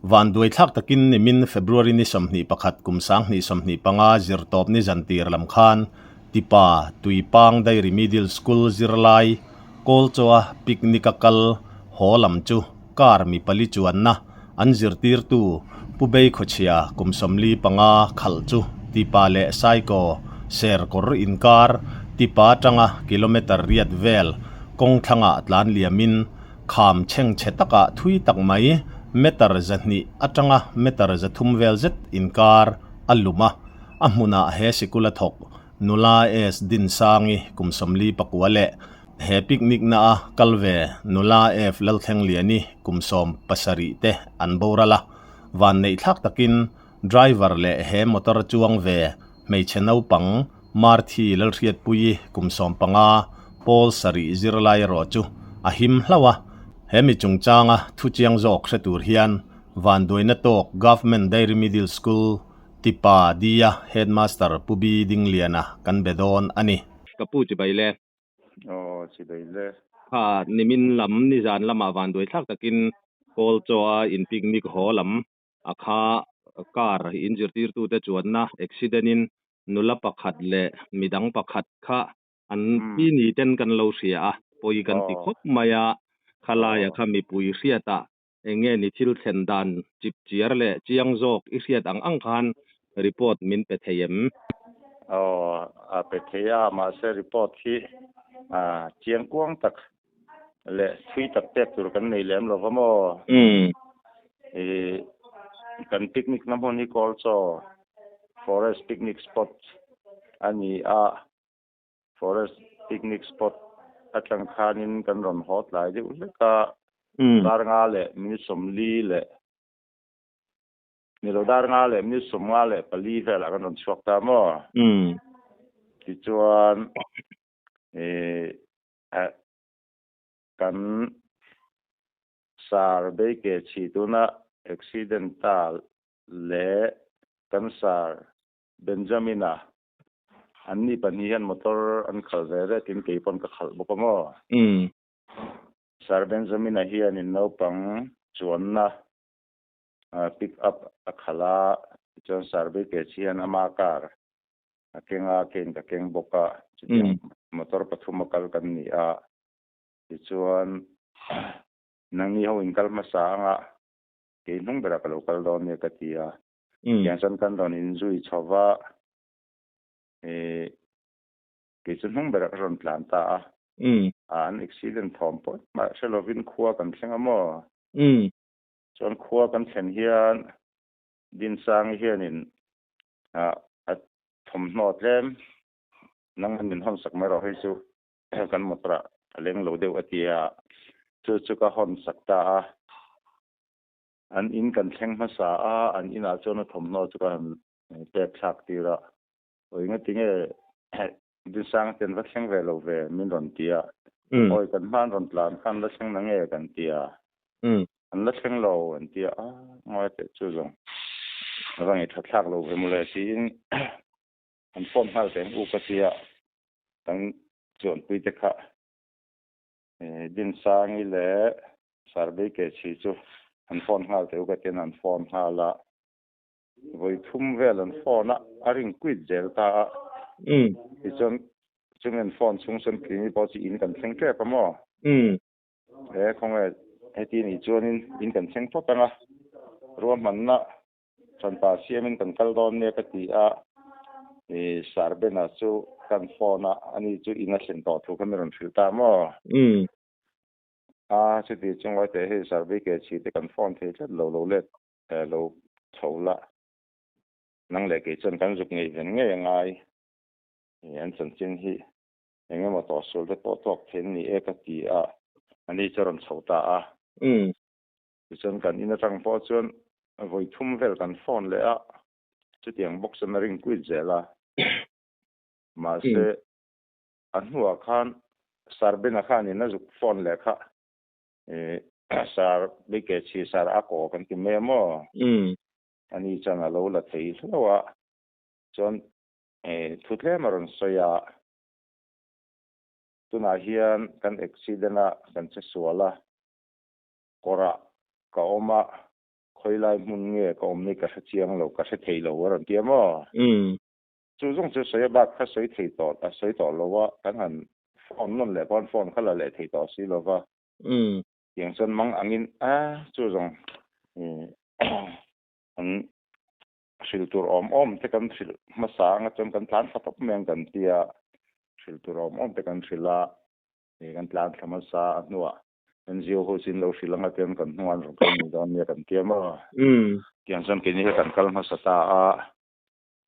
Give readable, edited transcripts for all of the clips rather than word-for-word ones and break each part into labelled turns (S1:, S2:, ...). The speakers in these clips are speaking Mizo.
S1: Vanduai thlak takin nimin February ni 21 kum 2025 zirtawp ni zantir lam khan Tipa Tuipang Dairy Middle School zirlai Kawlchaw-a picnic a kal haw lam chu car mi pali chuanna an zirtirtu Pu Beikhawchhia kum 45 khalh chu Tipa leh Saikaw Serkawr inkar Tipa atanga kilometre riat vel kawng thlangah tlan liamin Kham chhengchhe takah thui tak mai meter 200 atanga meter 300 vel zet inkar a lum a, a hmunah he sikul a thawk nula S Dinsangi kum 49 leh he picnic na a kal ve nula F Lalthlengliani kum 17 te an boral a, vanneih thlak takin driver leh he motor chuang ve hmeichhe naupang Marthi Lalhriatpuii kum 15 pawl 7 zirlai erawh chu a him hlauh a, he mi chungchanga thu chiang zawk hre tur hian vanduaina tawk Government Dairy Middle School Tipa Dia Headmaster Pu B Dingliana kan be dawn a ni. Ka pu chibai le.
S2: Aw chibai le.
S1: Kha nimin lam nizan lamah vanduai thlak takin Kawlchaw-a in picnic haw lam a kha car in zirtirtute chuanna accident in nula pakhat leh midang pakhat kha an pi ni ten kan lo hria a, pawi kan ti khawp mai a, khalaia kha mipui hriatah eng nge ni thil thlen dan chip chiar leh chiang zawk i hriat ang ang khan report min pe thei em?
S2: Aw, a pe thei a, mahse report hi chiang kuang tak leh thui tak pek tur kan nei lem lova maw? Kan picnic na hmun hi Kawlchaw Forest Picnic Spot a ni a, Forest Picnic Spot atang khanin kan rawn haw tlai deuh hlek a, dar nga leh minute 40 leh ni lo dar nga leh minute 54 velah kan rawn chhuak ta maw? Tichuan kan sar beike chhi tuna accident ta leh kan sar Benjamina an ni pahnih hian motor an khalh ve ve tin kei pawn ka khalh bawk a maw? Sar Benjamina hianin naupang chuanna pick up a khalh a, tichuan sar beike chhi hian ama car a keng a, keng ka keng bawk a, chutiang motor pathum a kal kan ni a, tichuan nangni ho in kal hmasa anga kei hnung berah ka lo kal dawn nia ka ti a, tiang chuan kan rawn inzui chho va, ih kei chu hnung berah ka rawn tlan ta a, an accident thawm pawh engmah hre lovin khua kan thleng a maw? Chuan khua kan thlen hian Dinsangi hianin a thawmhnaw tlem nang an min hawn sak mai rawh hei chu kan motor ah a leng lo deuh a ti a, chu chu ka hawn sak ta a, an in kan thleng hmasa a, an inah chuan a thawmhnaw chu ka han pek thlak tir a, awi ngatinge Dinsanga te an va thleng ve lo ve min rawn ti a, awi kan hma an rawn tlan khan la thleng na nge kan ti a, an la thleng lo an ti a, ngawi teh chu zawng a va ngei tha thlak lo ve mawle tiin an phone nghal teh ang u ka ti a, kan chuanpui te kha Dinsangi leh Sarbei Kehchhi chu an phone nghal teh u ka ti a, an phone nghal a. Vawi thum vel an phone a, a ring quit zel ta a. Tichuan chumi an phone chhung chuan keini pawh chu in kan thleng tep a maw? He khawnge heti nih chuanin in kan thleng phawt ang a, ruahmanna thanpa siamin kan kal dawn nia ka ti a, i Sarbena chu kan phone a, ani chu in a thlen tawh thu kha min rawn hrilh ta maw? A chuti chu ngawi teh hei Sarbi ke chhi te kan phone thei tlat lo lo let lo chho la, nang leh kei chuan kan zuk ngeih ven ngei a ngai. An chanchin hi eng emaw tawhsual te pawh tawk theih an ni e ka ti a, ani chu a rawn chho ta a. Tichuan kan in atang pawh chuan vawi thum vel kan phone leh a, chutiang bawk chuan a ring kuit zel a. Mahse a hnuah khan Sarbina khanin a zuk phone leh kha Sar bike chhi sar a kaw kan ti mai a maw? Ani chuan a lo la thei hlauh a, chuan thu tlem a rawn sawi a, tunah hian kan accident a kan che sual a, kawrah ka awm a, Khawilai hmun nge ka awm ni ka hre chiang lo, ka hre thei lo a rawn ti a maw? Chu zawng chu sawi a bak kha sawi thei tawh a sawi tawh lo a, kan han phone nawn leh pawn phone kha la leh thei tawh si lo va. Tiang chuan mang angin a chu zawng an hrilh tur awm awm te kan hrilh hmasa anga chuan kan tlan thla tawp mai ang kan ti a, hrilh tur awm awm te kan hrilh a, kan tlan thla hmasa a hnuah NGO ho chu in lo hrilh anga tiang kan hnungah an rawn kal mai dawn nia kan ti a maw? Tiang chuan keini hi kan kal hmasa ta a,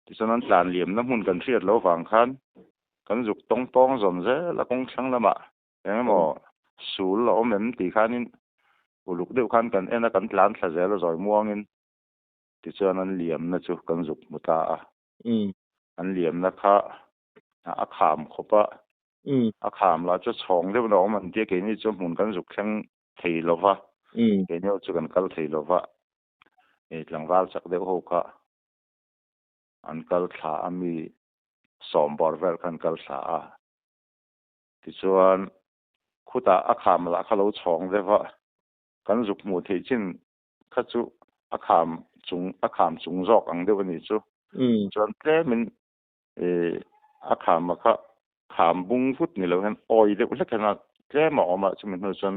S2: tichuan an tlan liamna hmun kan hriat loh vang khan kan zuk tawng pawng zawm zel a kawng thlang lamah eng emaw sul a awm em tih khanin uluk deuh khan kan en a, kan tlan thla zel a zawi muangin tichuan an liamna chu kan zuk hmu ta a. An liamna kha a kham khawp a, a kham lah chu chhawng deuh na awm an tia keini chu hmun kan zuk thleng thei lo va, keini ho chu kan kal thei lo va, tlangval chak deuh ho kha an kal thla a mi sawm bawr vel kha an kal thla a, tichuan khutah a kham lah kha lo chhawng deuh va, kan zuk hmuh theih chin kha chu a kham chung a kham chung zawk ang deuh a nih chu, chuan tlemin a kham a kha kham bung vut ni lo hian awi deuh hlek hian a tlem a awm a, chumi hnu chuan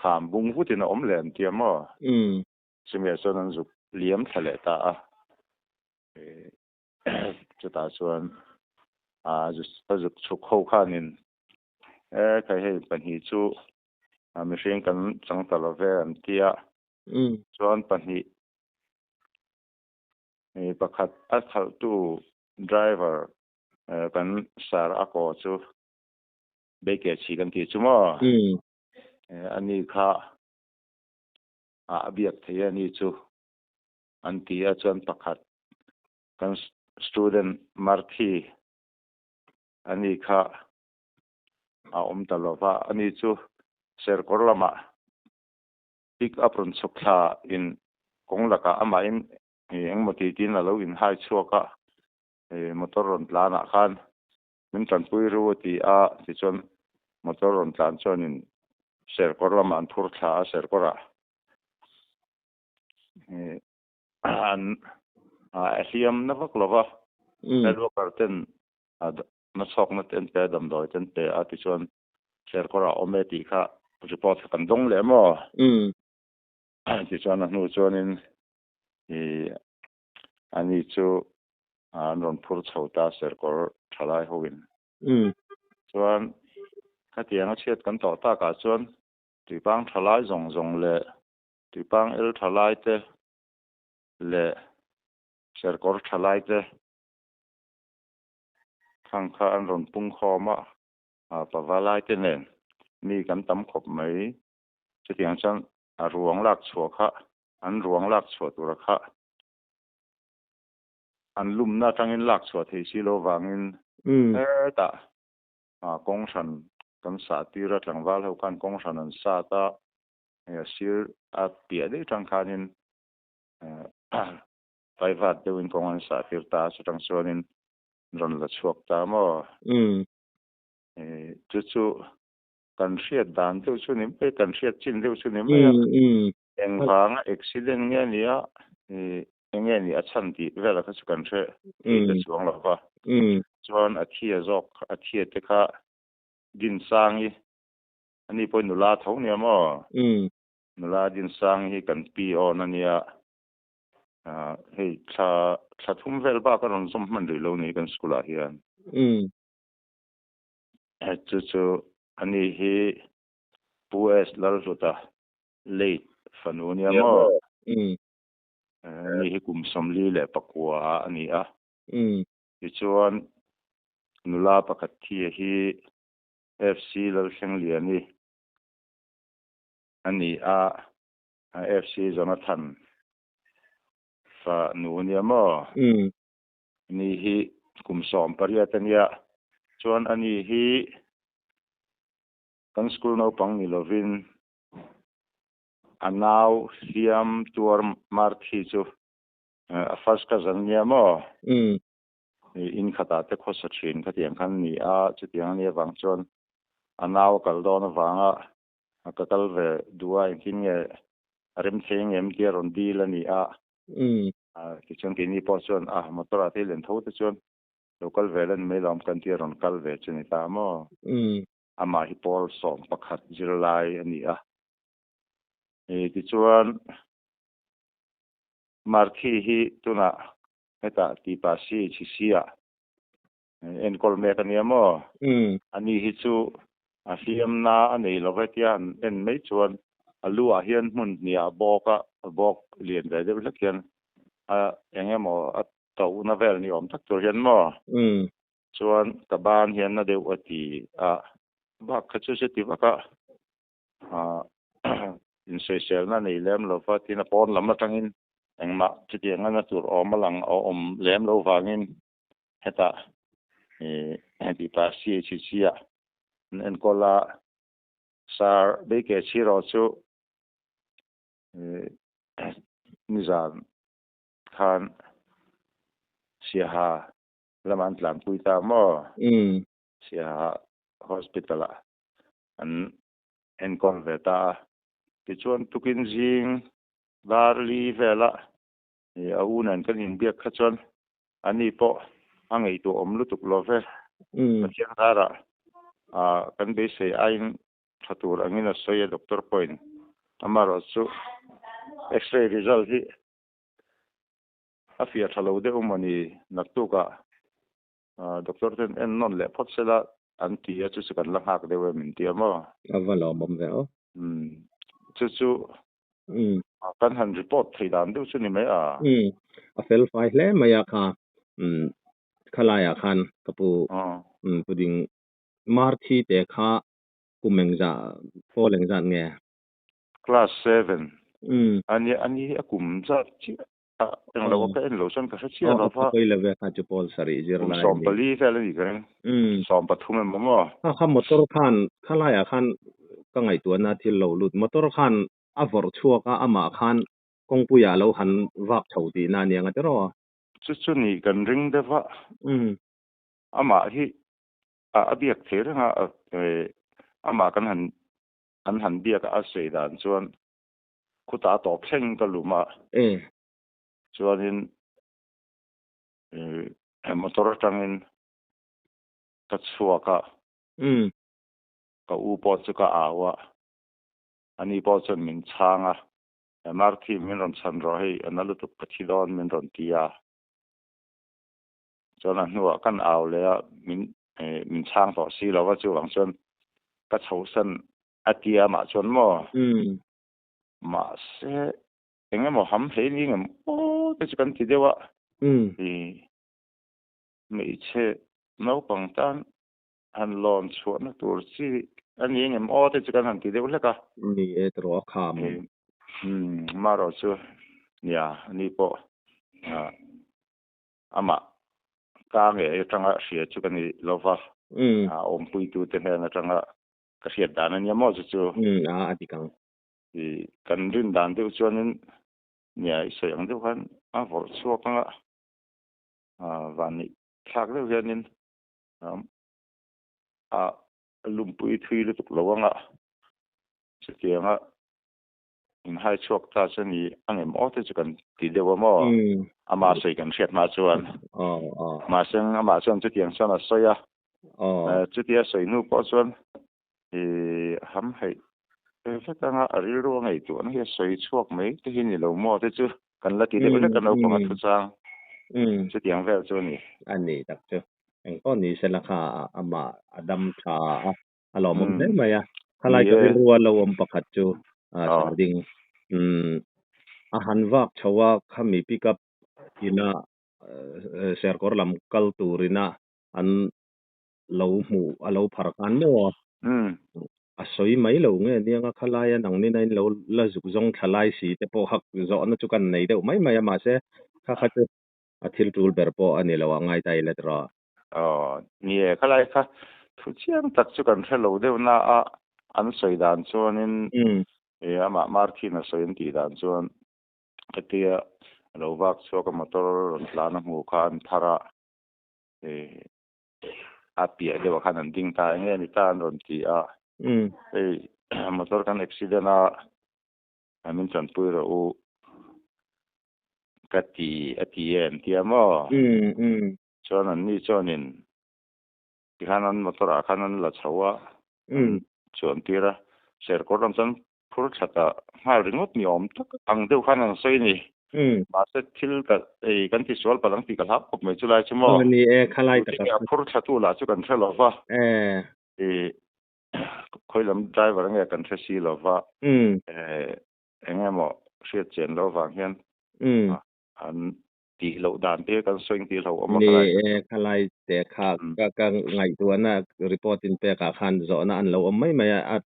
S2: kham bung vutin a awm leh an ti a maw? Chumi ah chuan an zuk liam thla leh ta a, chutah chuan a zuk chhuk ho khanin e khai hei pahnih chu mihring kan chang ta lo ve an ti a, chuan pahnih Pakhat a khalhtu driver kan sir a kaw chu Beike chhi kan tih chu maw? Ani kha a biak thei a ni chu an ti a, chuan pakhat kan student Marthi ani kha a awm ta lo va, ani chu Serkawr lamah Pick up rawn chhuk thla in kawng lakah amahin engmaw ti tiin a lo inhai chhuak a, motor rawn tlan ah khan min tanpui ru a ti a, tichuan motor rawn tlan chuanin Serkawr lamah an phur thla a, Serkawr ah an a hliam na vak lo va, health worker ten nachhawkna te an pe a, damdawi te an pe a, tichuan Serkawr ah awm e tih kha report kha kan dawng leh maw? Tichuan a hnu chuanin ih ani chu an rawn phur chho ta Serkawr thalai hoin. Chuan khatiang a chhiat kan tawh takah chuan Tuipang thalai zawng zawng leh Tuipang el thalai te leh Serkawr thalai te khang kha an rawn pung khawm a. Pavalai te nen mi kan tam khawp mai. Chutiang chuan a ruang lak chhuah kha, an ruang lak chhuah tura kha an lumna atangin lak chhuah thei si lo vangin hetah kawng hran kan sah tir a, tlangval ho khan kawng hran an sat a, hei a sir a piah daih atang khanin private deuhin kawng an sah tir ta a, chutang chuanin rawn la chhuak ta maw? Chu chu kan hriat dan deuh chu ni mai, kan hriat chin deuh chu ni mai a. Engvanga accident nge ni a, enge ni a chhan tih velah kha chu kan hre thei ta chuang lo va. Chuan a thia zawk, a thia te kha Dinsangi, ani pawhin nula tho nia maw? Nula Dinsangi hi kan pi awn a nia. Hei thla thla thum vel bak a rawn zawm hman rih lo ni kan school ah hian. Chu chu ani hi Pu S Lalhluta late fanu ania maw? Ani hi kum 44 a ni a. Tichuan nula pakhat thia hi FC Lalthlengliani a ni a. FC Jonathan fa nu ania maw? Ani hi kum 18 a nia. Chuan ani hi kan school naupang ni lovin a nau hliam tuar Marthi chu a first cousin ania maw? In khatah te khawsa thin khatiang khan a ni a, chutiang a nih avang chuan a nau a kal dawn avanga ka kal ve duh a, engtin nge? A rem thei ang em tia rawn dil a ni a. Tichuan keini pawh chuan a motor ah te len tho te chuan lo kal ve la ni mai lo kan tia rawn kal ve chu ni ta maw? Amah hi pawl 11 zirlai a ni a. Tichuan Marthi hi tunah hetah tipa CHC ah enkawl mek a nia maw? Ani hi chu a hliamna a nei lo ve tia han en mai chuan a lu ah hian hmun hnih ah bawk a, bawk lian ve deuh hlek hian a eng emaw a tohna vel ni awm tak tur hian maw? Chuan ka ban hian na deuh a ti a, bak kha chu se ti vak a, insawiselna nei lem lo va, tin a pawn lam atangin engmah chutiang a na tur awm a lang a awm lem lo vangin hetah heti pa CHC ah an enkawl a, Sir Beike Chhiro chu nizan khan Siaha lamah an tlanpui ta maw? Siaha Hospital ah an enkawl ve ta a. Tichuan tukin zing dar li vela a u nen kan inbiak kha chuan ani pawh a ngaihtuah awm lutuk lo ve. Pathian zarah kan beisei aiin tha tur angin a sawi a doctor pawhin. Amaherawhchu chu x-ray result hi a fiah tha lo deuh mawni naktukah Doctor ten en nawn leh phawt sela an ti a, chu chu kan la nghak deuh em in ti a maw?
S1: A va lawmawm ve aw.
S2: Umm chu chu kan han report thei dan deuh chu ni mai a.
S1: Umm a fel fai hle mai a kha umm khalaiah khan ka pu umm puding Marthi te kha kum engzah pawl engzat nge?
S2: Class 7 ania ani a kum zat chiah Eng lo ka en lo chuan ka hre chiah lo va.
S1: Pawi love kha chu pawl sarih zir lai
S2: a ni. Kum 14 vel a ni ka ring. 13 emaw maw?
S1: Kha kha motor khan khalaiah khan ka ngaihtuahna thil lo lut. Motor khan a vawrh chhuak a, amah khan kawngpuiah lo han vak chho tihna a nia nga tiraw?
S2: Chu chu nih kan ring deuh a. Amah hi a biak thei reng a, amah kan han an han biak a, a sawi dan chuan Khutah a tawp thleng ka lum a. Chuanin motor atangin ka chhuak a. Ka u pawh chu ka au a. Ani pawh chuan min chhang a. Marthi min rawn chhan rawh hei a na lutuk ka thi dawn min rawn ti a. Chuan a hnuah kan au leh a min min chhang tawh si lo va chuvang chuan ka chhosan a ti a mah chuan maw. Mahse eng emaw ham hlei ni ngem aw te chu kan ti deuh a. I hmeichhe naupang tan han lawn chhuahna tur chi a ni ngem aw te chu kan han ti deuh hlek a.
S1: Ni e tawh a kham.
S2: Marawh chu nia ani pawh amah ka ngei atanga hria chu ka ni lo va, a awmpuitute hnen atanga ka hriat dan a nia maw chu chu.
S1: A a dik ang.
S2: I kan rin dan deuh chuanin nia i sawi ang deuh khan a vawrh chhuak anga van nih thlak deuh hianin a lumpui thui lutuk lo anga chutianga In hai chhuak ta chu ni a ngem aw te chu kan ti deuh a maw? Amah sawi kan hriat hma chuan. Mahse amah chuan chutiang chuan a sawi a. Chutia sawi hnu pawh chuan i ham heih vek anga a rilru a ngaihtuahna hi a sawi chhuak mai te hi ni lo maw te chu kan la ti deuh lek a naupang a thu chang. Chutiang vel chu a ni.
S1: A ni tak chu. Engpawh ni sela kha amah a dam tha a. A lawmawm hle mai a. Khalai ka rilru a lo awm pakhat chu sarding a han vak chho a khami pick up ina serkawr lam kal turina an lo hmuh a lo phar khan maw a. A sawi mai lo nge niang a khalai a nang nina in lo la zuk zawng thla lai si te pawh kha zawhna chu kan nei deuh mai mai a mahse kha kha chu a thil tul ber pawh a ni lo a ngai ta ila tiraw.
S2: Aw, ni e, khalai kha thu chiang tak chu kan hre lo deuh na a, an sawi dan chuanin e amah Marthin a sawi an tih dan chuan hetia a lo vak chhuak a motor rawn tlan a hmuh kha an phar a, e a piah deuh ah khan an ding ta eng nge ni ta an rawn ti a, hei motor kan accident a. Min chanpui rawh u ka ti a ti e an tia maw? Chuan anni chuanin tikhan an motor ah khan an la chho a, an chuan tir a, Serkawr lam chuan phur thla ta nghal ringawt ni awm tak ang deuh khan an sawi a ni. Mahse thil ka ei kan ti sual palh ang tih ka hlau khawp mai chulai chu maw?
S1: Ni e, khalai taka.
S2: A phur thla tu lah chu kan hre lo va. Khawi lam driver nge kan hre si lo va, eng emaw hriat chian loh avang hian an tih loh dan te kan sawi tih hlauh awm a
S1: khalai. Ni e, khalai te kha ka ngaihtuahna report in pekah khan zawhna an lo awm mai mai a,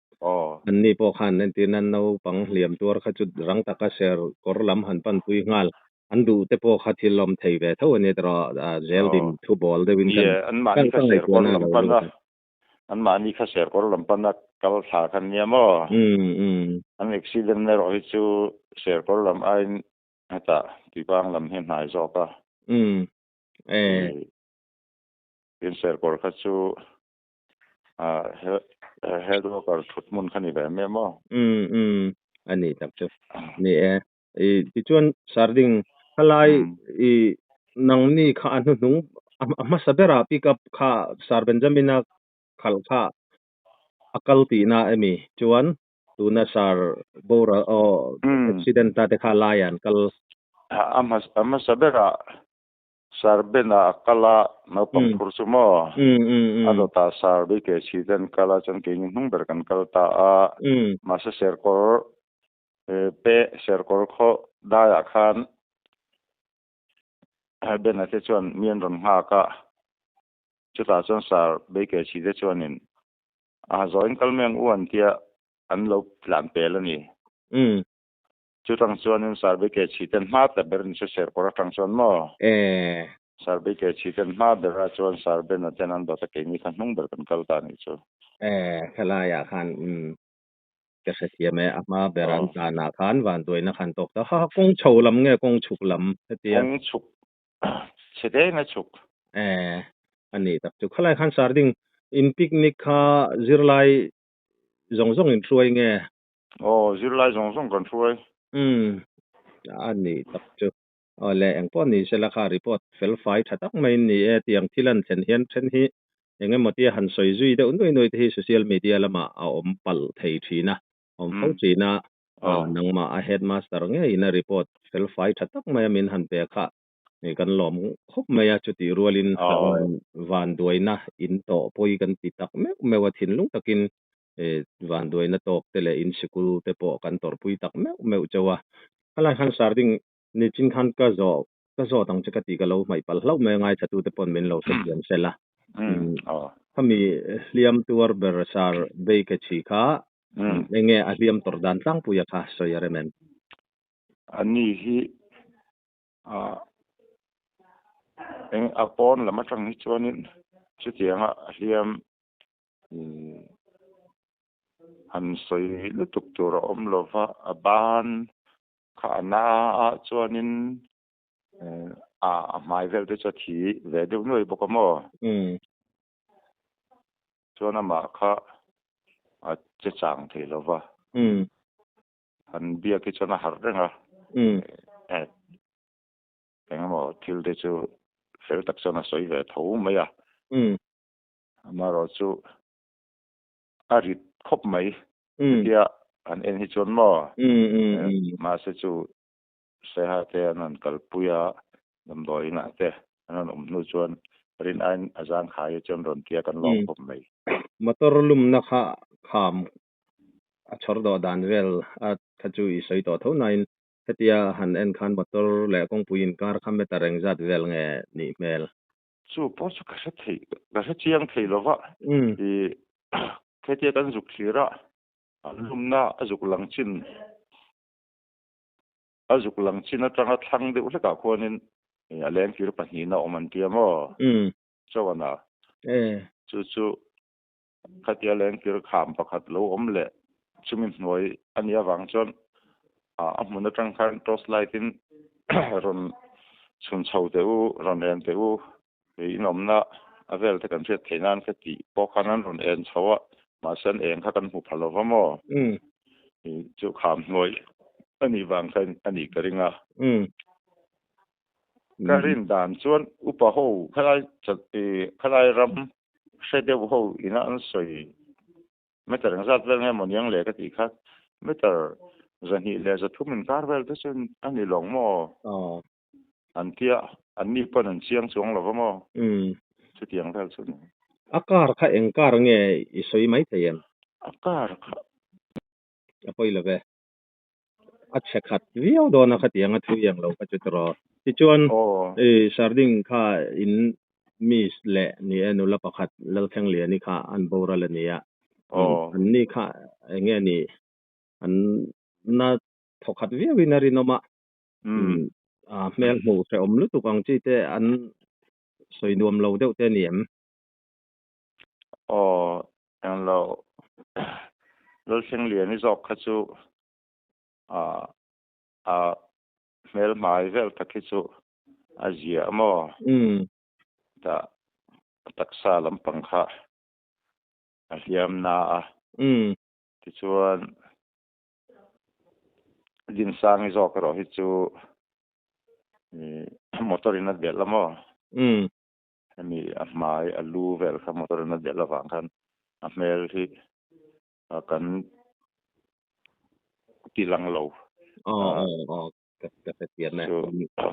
S1: anni pawh khan entirna naupang hliam tuar kha chu rang taka ser kawr lam han panpui nghal an duh te pawh kha thil awm thei ve tho a ni erawh zeldin thu bawl deuhin
S2: kan ngaihtuahna a lo lut a. Anmahni kha Serkawr lam pana kal thla kha nia maw? An accident erawh hi chu Serkawr lam aiin hetah Tuipang lam hi a hnai zawk a. Tin Serkawr kha chu health worker thut hmun kha ni ve mai maw?
S1: A ni tak chu. Ni e. Tichuan Sarding khalai i nangni kha a hnuhnung a hmasa berah pick up kha Sir Benjamin-a khalh kha a kal tihna emi chuan tuna Sir boral aw accident ta te kha laiah an kal.
S2: A hmasa berah Sir Ben-a a kal a, naupang phur chu maw? A dawtah Sir BKC te an kal a, chuan keini hnung ber kan kal ta a, mahse Serkawr Pe Serkawr khaw daiah khan Bena te chuan mi an rawn nghak a, chutah chuan Sir Beikechhi te chuanin a zawiin kal mai ang u an tia an lo tlan pel a ni. Chutang chuanin Sir Beikechhi ten hma ta ber ni chu Serkawr atang chuan maw? Sir Beikechhi ten hma berah chuan Sir Bena ten an dawt a keini kha hnung ber kan kal ta a nih chu.
S1: Helaiah khan Ka hrethiam e, a hma ber an tlanah khan vanduaina khan tawk ta. Ha ha, kawng chho lam nge kawng chhuk lam hetia?
S2: Kawng chhuk, chhe deng a chhuk.
S1: E, a nih tak chu. Khalai khan Sarding, in picnic kha zirlai zawng zawng in hruai nge?
S2: Aw, zirlai zawng zawng kan hruai.
S1: Umm, a nih tak chu. Aw le, engpawh ni sela kha report fel fai tha tak maiin ni e, tiang thil an thlen hian then hi eng emaw tia han sawi zui deuh nuai nuai te hi social media lamah a awm palh thei thin a, awm fo thin a, nangmah a headmaster ngeiin a report fel fai tha tak maia min han pe kha kan lawm khawp mai a, chutih rualin vanduaina in tawh pawi kan ti tak meuh meuh a, thinlung takin vanduaina tawk te leh in sikul te pawh kan tawrhpui tak meuh meuh chauh a, khalai khan sarding Nichin khan ka zawh ka zawt ang che ka tih ka lo hmaih palh hlauh mai a, ngaithla te pawn min lo hrethiam sel a. Khami hliam tuar ber sar bei ka chhi kha enge a hliam tawrh dan tlangpuia kha sawi a rem em?
S2: Ani hi eng a pawn lam atang hi chuanin chutianga a hliam han sawi lutuk tur a awm lova, a ban Kha a na ah chuanin a hmai vel te chu a thi ve deuh nuai bawk a maw? Chuan amah kha a che chang thei lo va. Han biak hi chuan a harh reng a. Eng emaw thil te chu fel tak chuan a sawi ve tho mai a. Amaherawh chu a rit khawp mai. Hetia han en hi chuan maw? Mahse chu Saiha te an rawn kalpui a, damdawi inah te an rawn awm hnu chuan rin aiin a zang khai hi chuan rawn tia kan lawm khawp mai.
S1: Motor lumna kha kham a chhawr dawh dan vel a kha chu i sawi tawh tho nain hetia han en khan motor leh kawngpui inkar kha meter engzat vel nge nih hmel?
S2: Chu pawh chu ka hre thei, ka hre chiang thei lo va. I hetia kan zuk thlir a, an lumna a zuk lang chin, a zuk lang chin atanga thlang deuh hlekah khuanin a lengkir pahnihna awm an tia maw? Chawana. Chu chu khatia lengkir kham pakhat lo awm leh chumi hnuai a nih avang chuan a hmun atang khan torch light in rawn chhun chho teh u, rawn en teh u, inawmna a vel te kan hriat theih nan ka tih pawh khan an rawn en chho a, mahse an eng kha kan hmu pha lo va maw? Chu kham hnuai. Ani vang khan ani ka ring a. Ka rin dan chuan upa ho khalai khalai ram hre deuh ho ina an sawi meter engzat vel nge maw niang le ka tih kha meter 203 inkar vel te chuan a ni lawng maw? An tia an ni pawn an chiang chuang lo va maw? Chutiang vel chu ni.
S1: A car kha eng car nge i sawi mai thei em?
S2: A car kha.
S1: A pawi lo ve. A chhe khat viau dawn a khatiang a thu iang lo kha chu tiraw. Tichuan i sarding kha in miss leh ni e nula pakhat Lalthlengliani kha an boral a nia. An ni kha eng nge ni an na thawkhat viau in a rinawm a. A hmel hmuh hrehawm lutuk ang chi te an sawi nuam lo deuh te a ni em?
S2: Aw, englo Lalthlengliani zawk kha chu a hmel hmai vel tak hi chu a zia a maw? Tah taksa lampang kha a hliam na a. Tichuan Dinsangi zawk erawh hi chu motor in a delh a maw? Hemi a hmai a lu vel kha motor in a delh avang khan a hmel hi kan ti lang lo. Chu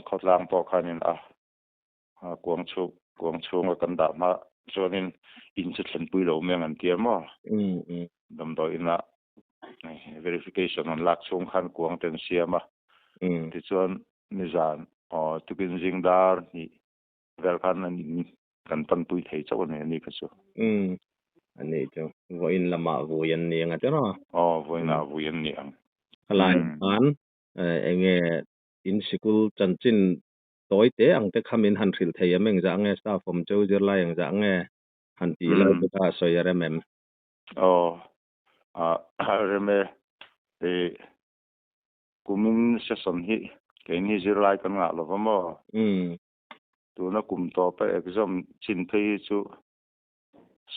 S2: khawtlang pawh khanin a kuang chhung kuang chhunga kan dah hma chuanin in chu thlenpui lo mai ang an tia maw? Damdawi inah verification an lak chhung khan kuang te an siam a. Tichuan nizan tukin zing dar hnih vel khan an in kan panpui thei chauh a ni a ni kha chu.
S1: Umm a ni chu. Vawiin lamah vui an ni ang a tiraw?
S2: Aw vawiinah vui an ni ang.
S1: Khalai khan eng nge in sikul chanchin tawi te ang te kha min han hrilh thei em engzah nge staff awm cheu zirlai engzah nge han tih lo te kha sawi a rem em?
S2: Aw a rem e. Kumin session hi keini zirlai kan ngah lo va maw? Tuna kum tawpa exam chin phei hi chu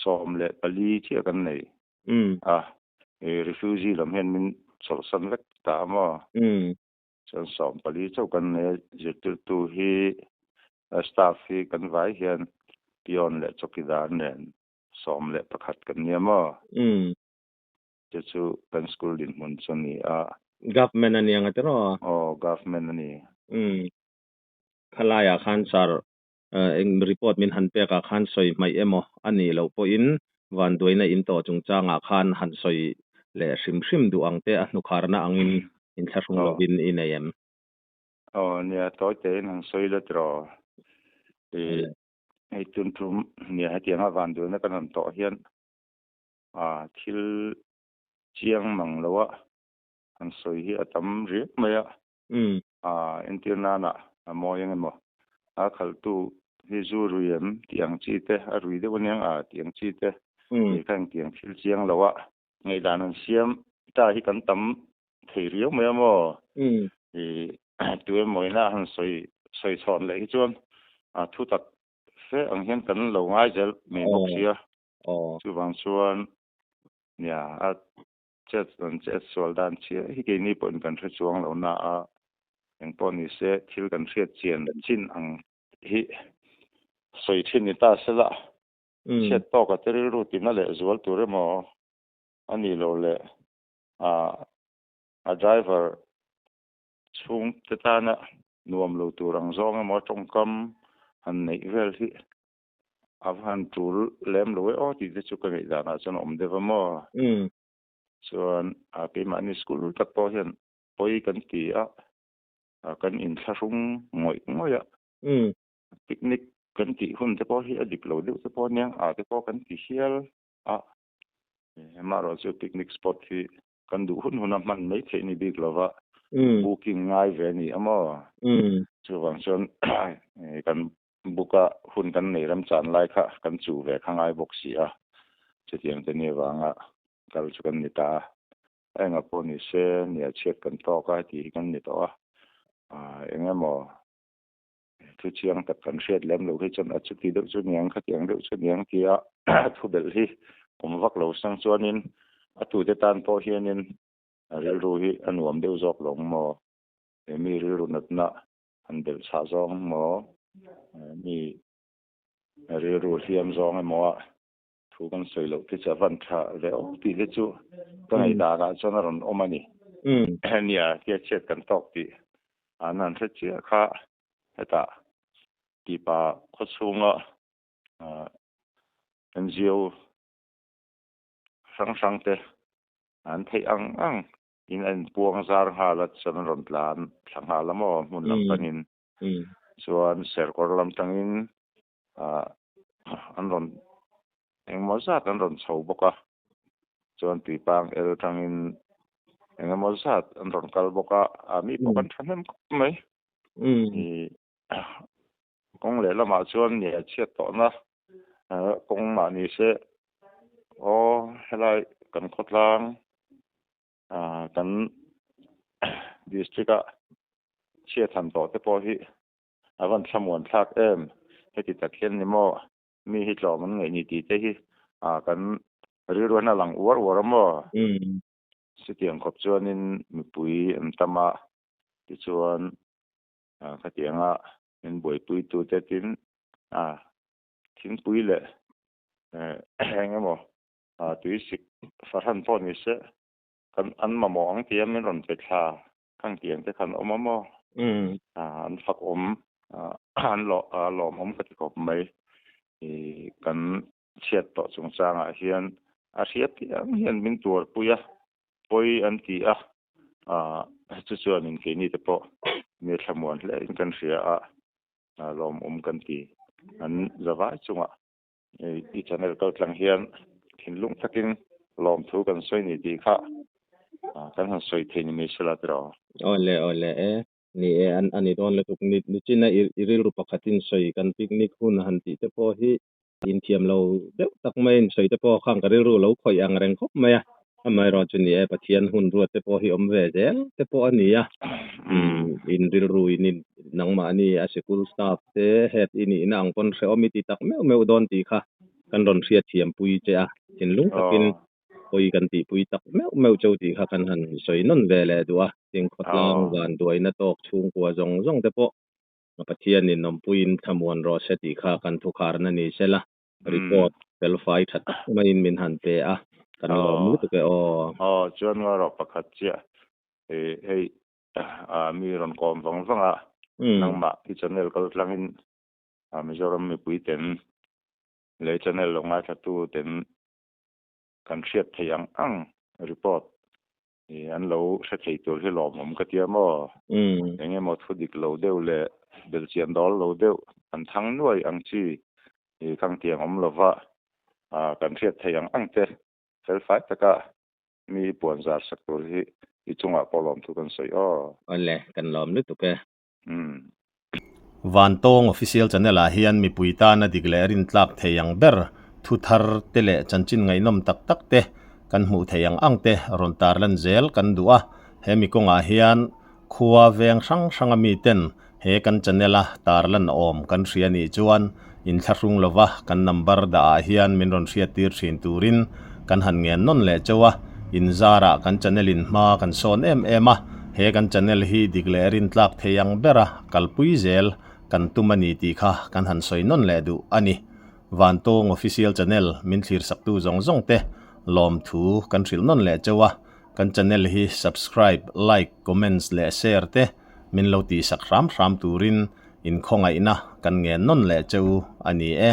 S2: 14 chiah kan nei a, refugee lam hian min chawlhsan vek ta a maw? Chuan 14 chauh kan nei a, zirtirtu hi staff hi kan vai hian peon leh chawkidar nen 11 kan nia maw? Chu chu kan school dinhmun chu a ni a.
S1: Government a ni ang a tiraw?
S2: Aw, government a ni.
S1: Khalaiah khan sir eng report min han pekah khan sawi hmaih emaw a nih loh pawhin vanduaina in tawh chungchangah khan han sawi leh hrim hrim duh ang te a hnukharna angin inthlahrung lovin i nei em?
S2: Aw nia, tawi tein han sawi la tiraw. Hei tun tum nia hetianga vanduaina kan han tawh hian thil chiang mang loa han sawi hi a tam riak mai a. Entir nana a mawi eng emaw a khalhtu hi zu rui em tih ang chi te, a rui deuh aniang a tih ang chi te, hei kha engtiang thil chiang lo a ngaihdan an siam ta hi kan tam thei riau mai a maw? Tu emaw ina han sawi sawi chhawn leh hi chuan a thu tak fe ang hian kan lo ngai zel mai bawk sia. Chuvang chuan nia a Chet an chet sual dan chiah hi keini pawhin kan hre chuang lo na a, engpawh ni se thil kan hriat chian chin ang hi sawi thin ni ta se la, chhiat tawka te rilru tina leh zual tur emaw a ni lo leh a driver chhungte tana nuam lo tur ang zawng emaw tawngkam han neih vel hi A va han tul lem lo e aw tih te chu ka ngaih danah chuan a awm deuh a maw? Chuan a keimahni school tak pawh hian pawi kan ti a, kan inthlahrung ngawih ngawih a. Picnic kan tih hun te pawh hi a dik lo deuh te pawh aniang a te pawh kan ti hial a. Amaherawhchu chu picnic spot hi kan duh hun huna hman mai theih ni bik lova booking ngai ve a ni a maw? Chuvang chuan kan Buka hun kan nei ramchan lai kha kan chuh ve kha ngai bawk si a, chutiang te ni avanga kal chu kan ni ta a. A enga pawh ni se nia chhiat kan tawk a tih hi kan ni tawh a, eng emaw thu chiang tak kan hriat lem loh hi chuan a chuti deuh chu niang khatiang deuh chu niang tia thu belh hi awm vak lo sang chuanin a tute tan pawh hianin. A rilru hi a nuam deuh zawk lo ang maw? He mi rilru natna han belh chhah zawng maw? Mi rilru hliam zawng emaw a thu kan sawi loh te chu a van tha ve awm tih te chu ka ngaihdanah chuan a rawn awm a ni. Nia, tia chhiat kan tawk tih an han hre chiah kha hetah tipa khawchhunga NGO hrang hrang te an theih ang ang in a inpuang zar nghal a chuan an rawn tlan thla nghal a maw hmun lam panin chuan serkawr lam tangin ah an rawn engemaw zat an rawn chho bawk a chuan tuipang el tangin engemaw zat an rawn kal bawk a ah mi pawh kan thahnem khawp mai ih Kawng lehlamah chuan ni a chhiat tawhna kawng mah ni se aw helai kan khawtlang kan district a chhiat han tawh te pawh hi a van thlamuan thlak em heti tak hian ni maw mi hi tlawm an ngaih ni tih te hi kan rilru hian a lang uar uar a maw chutiang khawp chuanin mipui an tam a tichuan Khatianga min buaipuitute tin thingpui leh eng emaw tuisik fahran pawh ni se kan an mamawh ang tia min rawn pe thla khang tiang te khan awm a maw? An fak awm an lawmawm ka ti khawp mai. Kan chhiat tawh chungchangah hian a hria piang hian min tuarpui a, pawi an ti a. Chu chuanin keini te pawh mi thlamuan hle in kan hria a, lawmawm kan ti. An zavai chungah i channel kal tlang hian thinlung takin lawmthu kan sawi ni tih kha kan han sawi thei ni mai sela tiraw.
S1: Awle awle e, ni e a ni dawn lutuk. Nichina i rilru pakhatin sawi kan picnic hun han tih te pawh hi Inthiam lo deuh tak maiin sawi te pawh khan ka rilru lo khawih ang reng khawp mai a, amaherawh chu ni e, Pathian hun ruat te pawh hi awm ve zel te pawh a ni a, in rilru in in nangmahni a sikul staff te head i nihna ang pawn hrehawm i ti tak meuh meuh dawn tih kha kan rawn hriatthiam pui che a, thinlung takin pawi kan tihpui tak meuh meuh cheu tih kha kan han sawi nawn ve leh duh a, tin khawtlang van duaina tawk chhungkua zawng zawng te pawh Pathianin awmpuiin thlamuan rawh se tih kha kan thukharna ni sela, report felfai tha tak maiin min han pe a, kan lawm lutuk e aw.
S2: Aw, chuan nga rawh pakhat chiah hei mi rawn kawm vang vang a, nangmah i channel kal tlangin Mizoram mipui ten leh channel lo ngaithlatu ten kan hriat theih ang ang report An lo hre thei tur hi lawmawm ka tia maw? Eng emaw thu dik lo deuh leh belchian dawl lo deuh an thang nuai ang chi khang tiang awm lova kan hriat theih ang ang te felfai taka mi puan zar sak tur hi i chungah pawh lawmthu kan sawi aw.
S1: Awle, kan lawm lutuk e. Vantawng Official Channel ah hian mipui tana dik leh rintlak thei ang ber thu thar te leh chanchin ngaihnawm tak tak te kan hmuh theih ang ang te rawn tarlan zel kan duh a. He mi kawngah hian khua veng hrang hrang a miten he kan channel a tarlan awm kan hria nih chuan inthlahrung lova kan number dah ah hian min rawn hriattir thin turin kan han ngen nawn leh chauh a, inzarah kan channel in hma kan sawn em em a, he kan channel hi dik leh rintlak thei ang bera kalpui zel kan tum a ni tih kha kan han sawi nawn leh duh a ni. Vantawng Official Channel min thlirsaktu zawng zawng te lawmthu kan hrilh nawn leh chauh a, kan channel hi subscribe, like, comments leh share te min lo tihsak hram hram turin inkhawngaihna kan ngen nawn leh chauh a ni e.